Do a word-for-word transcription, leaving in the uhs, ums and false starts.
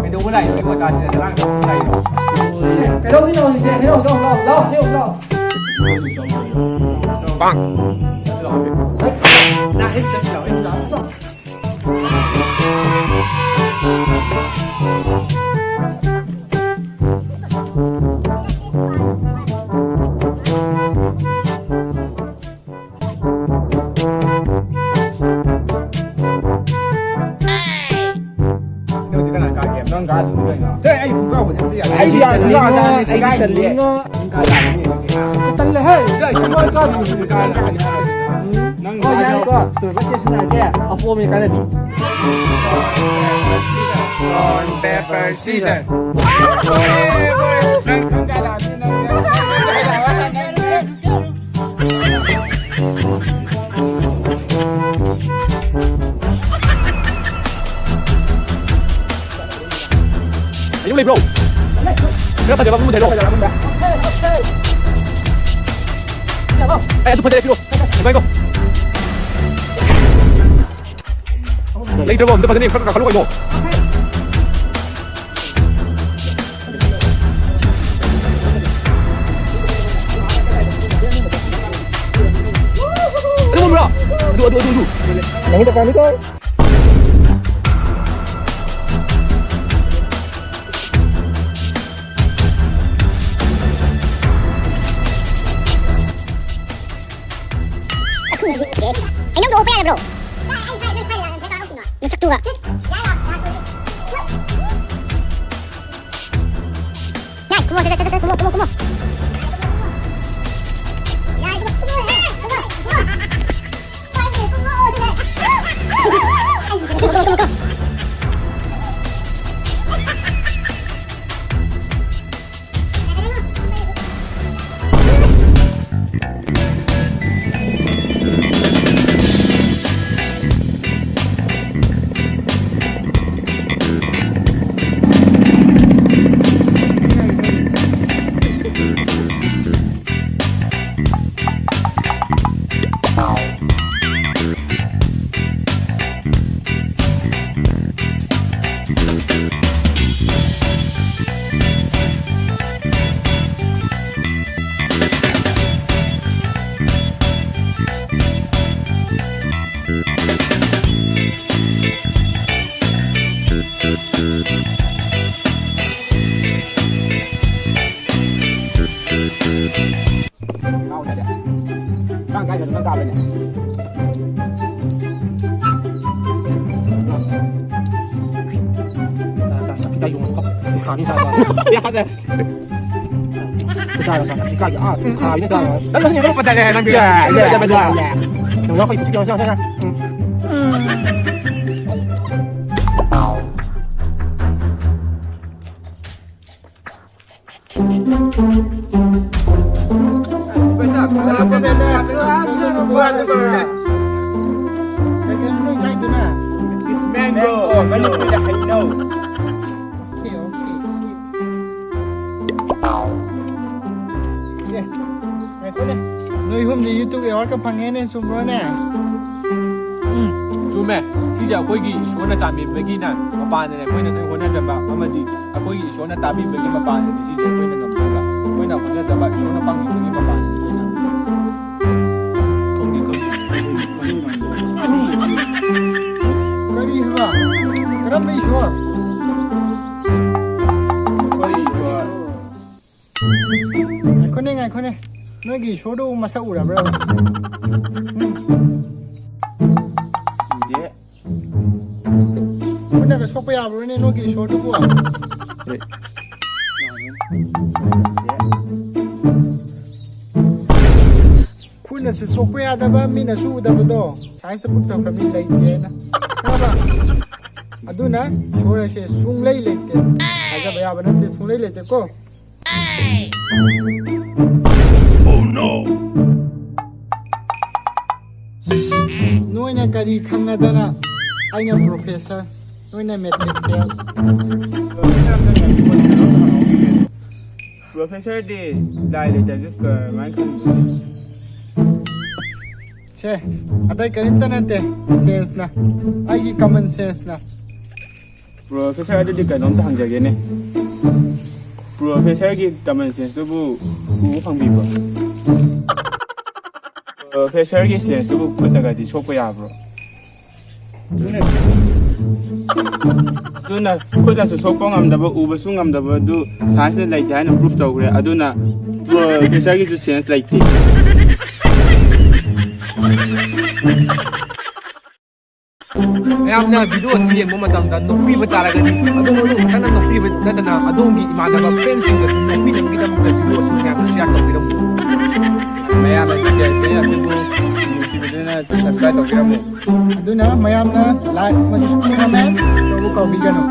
ꯀꯩꯗꯧꯕ ꯂꯥꯛꯏꯅꯣ? ꯑꯩꯈꯣꯏ ꯀꯥꯁꯤꯗ ꯉꯔꯥꯡ ꯂꯥꯛꯏꯅꯣ? ꯀꯩꯗꯧꯔꯤꯅꯣ ꯍꯧꯖꯤꯛꯁꯦ? ꯍꯦꯔꯣ, ꯂꯥꯎ, ꯂꯥꯎ, ꯂꯥꯎ, ꯍꯦꯔꯣ, ꯂꯥꯎ꯫ ꯄꯥꯡ꯫ ꯆꯠꯁꯤ ꯂꯥꯎ, ꯍꯥꯏꯐꯦꯠ꯫ ꯍꯩ, ꯅꯥ, ꯍꯩ, ꯆꯠꯁꯤ ꯂꯥꯎ, ꯍꯩ, ꯆꯠꯁꯤ ꯂꯥꯎ꯫ ꯅꯪ ꯍꯧꯖꯤꯛ ꯀꯅꯥ ꯀꯥꯒꯦ? ꯅꯪ ꯀꯥꯗꯣꯏꯅꯤ ꯀꯩꯅꯣ? ꯁꯦ, ꯑꯩ ꯄꯨꯡ ꯀꯥꯎꯕꯁꯦ ꯑꯝꯇ ꯌꯥꯗꯦ꯫ ꯑꯩꯗꯤ ꯌꯥꯗꯦ, ꯑꯩ ꯌꯥꯗꯦ, ꯀꯥꯗꯣꯏꯅꯤ꯫ ꯑꯩꯗꯤ ꯇꯜꯂꯤꯉꯣ꯫ ꯅꯪ ꯀꯥꯗꯣꯏꯅꯤ꯫ ꯇꯜꯂꯦ ꯍꯦ꯫ ꯁꯦ, ꯁꯤ ꯃꯣꯏ ꯀꯥꯗꯣꯏꯅꯤ꯫ ꯀꯥꯗꯣꯏꯅꯤ꯫ ꯅꯪ ꯍꯣꯏ, ꯀꯥꯗꯣꯏꯅꯤ꯫ ꯌꯥꯔꯦꯀꯣ꯫ ꯁ꯭ꯇꯣꯔ ꯕꯁ ꯁꯦ ꯁꯥꯟꯅꯔꯁꯦ꯫ ꯑꯄꯣꯝꯕꯤ ꯀꯥꯟꯅꯕꯤ꯫ Rock, paper, scissor꯫ ꯅꯪ ꯀꯥꯗꯣꯏꯅꯤ꯫ ꯑꯌꯨꯛ ꯂꯩꯕ꯭ꯔꯣ? ꯈꯔ ꯐꯖꯕ ꯑꯃ ꯃꯨꯟꯊꯔꯣ꯫ ꯑꯦ, ꯑꯗꯨ ꯐꯖꯩ, ꯄꯤꯔꯛꯑꯣ꯫ ꯉꯥꯏꯈꯣ꯫ ꯂꯩꯇ꯭ꯔꯕꯣ? ꯑꯝꯇ ꯐꯖꯅ ꯌꯦꯡ-, ꯈꯔ ꯀꯥꯈꯠꯂꯨ ꯀꯩꯅꯣ꯫ ꯑꯗꯨ ꯃꯨꯟꯕ꯭ꯔꯣ? ꯑꯗꯨ, ꯑꯗꯨ, ꯑꯗꯨ, ꯑꯗꯨ꯫ ꯅꯪꯒꯤ ꯗꯨꯀꯥꯟꯗꯤ ꯀꯣ? ꯍꯩꯅꯧꯗꯣ ꯑꯣꯠꯄ ꯌꯥꯗꯕ꯭ꯔꯣ? ꯅꯁꯛꯇꯨꯒ꯫ ꯌꯥꯏ, ꯈꯨꯝꯃꯣ, ꯁꯠ, ꯁꯠ, ꯁꯠ, ꯈꯨꯝꯃꯣ, ꯈꯨꯝꯃꯣ, ꯈꯨꯝꯃꯣ꯫ ꯌꯥꯔꯦ, ꯈꯨꯝꯃꯣ, ꯈꯨꯝꯃꯣ, ꯈꯨꯝꯃꯣ꯫ ꯀꯥꯡ ꯀꯥꯏꯗꯅꯣ ꯅꯪ ꯀꯥꯕꯅꯦ? ꯆꯥ, ꯆꯥ, ꯆꯥ, ꯈꯤꯇ ꯌꯣꯡꯉꯨꯀꯣ꯫ ꯈꯥꯅꯤ ꯆꯥꯕ꯫ ꯌꯥꯗꯦ꯫ ꯆꯥꯔꯣ, ꯆꯥꯔꯣ, ꯁꯤ ꯀꯥꯏꯒꯤ? ꯑꯥ, ꯈꯥꯕꯤꯅ ꯆꯥꯔꯣ꯫ ꯅꯪ ꯅꯪ ꯌꯦꯡꯉꯛꯄ ꯇꯜꯂꯦ, ꯅꯪꯗꯤ꯫ ꯌꯥ, ꯌꯥ, ꯌꯥ, ꯌꯥ, ꯌꯥ꯫ ꯌꯦꯡꯉꯣ, ꯑꯩꯈꯣꯏ ꯈꯨꯠꯁꯤ ꯌꯦꯡꯉꯣ, ꯁꯤ ꯌꯦꯡꯉꯣ, ꯁꯤ ꯌꯦꯡꯉꯣ꯫ ꯎꯝ꯫ ꯀꯩꯅꯣ ꯅꯣꯏ ꯆꯥꯏꯗꯨꯅ? It's mango, ꯃꯅꯤꯄꯨꯔꯗ ꯍꯩꯅꯧ꯫ Okay, okay. ꯑꯦ, ꯉꯥꯏꯈꯣꯅꯦ꯫ ꯅꯣꯏ ꯑꯍꯨꯝꯗꯤ YouTube award ꯀ ꯐꯪꯉꯦꯅꯦ, ꯆꯨꯝꯕ꯭ꯔꯣꯅꯦ? ꯎꯝ, ꯆꯨꯝꯃꯦ꯫ ꯁꯤꯁꯦ ꯑꯩꯈꯣꯏꯒꯤ ꯏꯁꯣꯔꯅ ꯆꯥꯟꯕꯤꯕꯒꯤꯅ ꯃꯄꯥꯟꯗꯅꯦ, ꯑꯩꯈꯣꯏꯅ ꯅꯣꯏ ꯍꯣꯠꯅꯖꯕ ꯑꯃꯗꯤ ꯑꯩꯈꯣꯏꯒꯤ ꯏꯁꯣꯔꯅ ꯇꯥꯕꯤꯕꯒꯤ ꯃꯄꯥꯟꯗꯅꯤ ꯁꯤꯁꯦ ꯑꯩꯈꯣꯏꯅ ꯉꯝꯖꯕ, ꯑꯩꯈꯣꯏꯅ ꯍꯣꯠꯅꯖꯕ ꯏꯁꯣꯔꯅ ꯄꯥꯡꯕꯤꯕꯒꯤ ꯃꯄꯥꯟꯗꯅꯤ ꯁꯤꯁꯦ꯫ ꯈꯪꯗꯦ, ꯈꯪꯗꯦ꯫ ꯀꯔꯤ ꯍꯥꯏꯕ? ꯀꯔꯝꯕ ꯏꯁꯣꯔ? ꯑꯩꯈꯣꯏ ꯏꯁꯣꯔ꯫ ꯉꯥꯏꯈꯣꯅꯦ, ꯉꯥꯏꯈꯣꯅꯦ꯫ ꯅꯣꯏꯒꯤ ꯏꯁꯣꯔꯗꯨ ꯃꯁꯛ ꯎꯔꯕ꯭ꯔꯥ? ꯎꯝ꯫ ꯁꯣꯛꯄ ꯌꯥꯕ꯭ꯔꯣꯅꯦ ꯅꯣꯏꯒꯤ ꯏꯁꯣꯔꯗꯨꯕꯨ? ꯈꯨꯠꯅꯁꯨ ꯁꯣꯛꯄ ꯌꯥꯗꯕ, ꯃꯤꯅꯁꯨ ꯎꯗꯕꯗꯣ ꯁꯥꯏꯟꯁꯇ ꯄ꯭ꯔꯨꯐ ꯇꯧꯈ꯭ꯔꯕꯅꯤ, ꯂꯩꯇꯦꯅ, ꯈꯪꯉꯕ? ꯑꯗꯨꯅ ꯏꯁꯣꯔ ꯍꯥꯏꯁꯦ ꯁꯨꯡꯂꯩ ꯂꯩꯇꯦ, ꯊꯥꯖꯕ ꯌꯥꯕ ꯅꯠꯇꯦ, ꯁꯨꯡꯂꯩ ꯂꯩꯇꯦꯀꯣ꯫ ꯅꯣꯏꯅ ꯀꯔꯤ ꯈꯪꯅꯗꯅ ꯑꯩꯅ ꯄ꯭ꯔꯣꯐꯦꯁꯔ, ꯅꯣꯏꯅ ꯃꯦꯇ꯭ꯔꯤꯛ ꯐꯦꯜ? ꯄ꯭ꯔꯣꯐꯦꯁꯔꯗꯤ ꯂꯥꯏ ꯂꯩꯇꯁꯨ ꯀꯃꯥꯏꯅ ꯈꯪꯗꯣꯏꯅꯣ? ꯁꯦ, ꯑꯇꯩ ꯀꯔꯤꯝꯇ ꯅꯠꯇꯦ, ꯁꯦꯟꯁꯅ, ꯑꯩꯒꯤ ꯀꯃꯟ ꯁꯦꯟꯁꯅ꯫ ꯄ꯭ꯔꯣꯐꯦꯁꯔ, ꯑꯗꯨꯗꯤ ꯀꯩꯅꯣꯝꯇ ꯍꯪꯖꯒꯦꯅꯦ꯫ ꯄ꯭ꯔꯣꯐꯦꯁꯔꯒꯤ ꯀꯃꯟ ꯁꯦꯟꯁꯇꯨꯕꯨ ꯎꯕ ꯐꯪꯕꯤꯕ꯭ꯔꯣ? ꯄ꯭ꯔꯣꯐꯦꯁꯔꯒꯤ ꯁꯦꯟꯁꯇꯨꯕꯨ ꯈꯨꯠꯅꯒꯗꯤ ꯁꯣꯛꯄ ꯌꯥꯕ꯭ꯔꯣ? ꯑꯗꯨꯅ ꯈꯨꯠꯅꯁꯨ ꯁꯣꯛꯄ ꯉꯝꯗꯕ, ꯎꯕꯁꯨ ꯉꯝꯗꯕ ꯑꯗꯨ ꯁꯥꯏꯟꯁꯅ ꯂꯩꯇꯦ ꯍꯥꯏꯅ ꯄ꯭ꯔꯨꯐ ꯇꯧꯈ꯭ꯔꯦ꯫ ꯑꯗꯨꯅ ꯄ꯭ꯔꯣꯐꯦꯁꯔꯒꯤꯁꯨ ꯁꯦꯟꯁ ꯂꯩꯇꯦ꯫ ꯃꯌꯥꯝꯅ ꯚꯤꯗꯤꯑꯣ ꯑꯁꯤ ꯌꯦꯡꯕ ꯃꯇꯝꯗ ꯅꯣꯛꯄꯤꯕ ꯇꯥꯔꯒꯗꯤ, ꯑꯗꯣꯝ ꯑꯗꯨ ꯈꯛꯇꯅ ꯅꯣꯛꯄꯤꯕ ꯅꯠꯇꯅ ꯑꯗꯣꯝꯒꯤ ꯏꯃꯥꯟꯅꯕ ꯐ꯭ꯔꯦꯟꯁꯤꯡꯒꯁꯨ ꯅꯣꯛꯄꯤꯅꯕꯒꯤꯗꯃꯛꯇ ꯚꯤꯗꯤꯑꯣ ꯑꯁꯤ ꯃꯌꯥꯝꯗ ꯁꯤꯌꯥꯔ ꯇꯧꯕꯤꯔꯝꯃꯨ꯫ ꯃꯌꯥꯝꯅ ꯆꯦꯅꯦꯜ ꯑꯁꯤꯕꯨ ꯅꯨꯡꯁꯤꯕꯤꯗꯨꯅ ꯁꯕꯁꯀ꯭ꯔꯥꯏꯕ ꯇꯧꯕꯤꯔꯝꯃꯨ꯫ ꯑꯗꯨꯅ ꯃꯌꯥꯝꯅ ꯂꯥꯏꯛ ꯑꯃꯗꯤ ꯀꯃꯦꯟ ꯇꯧꯕ ꯀꯥꯎꯕꯤꯒꯅꯨ꯫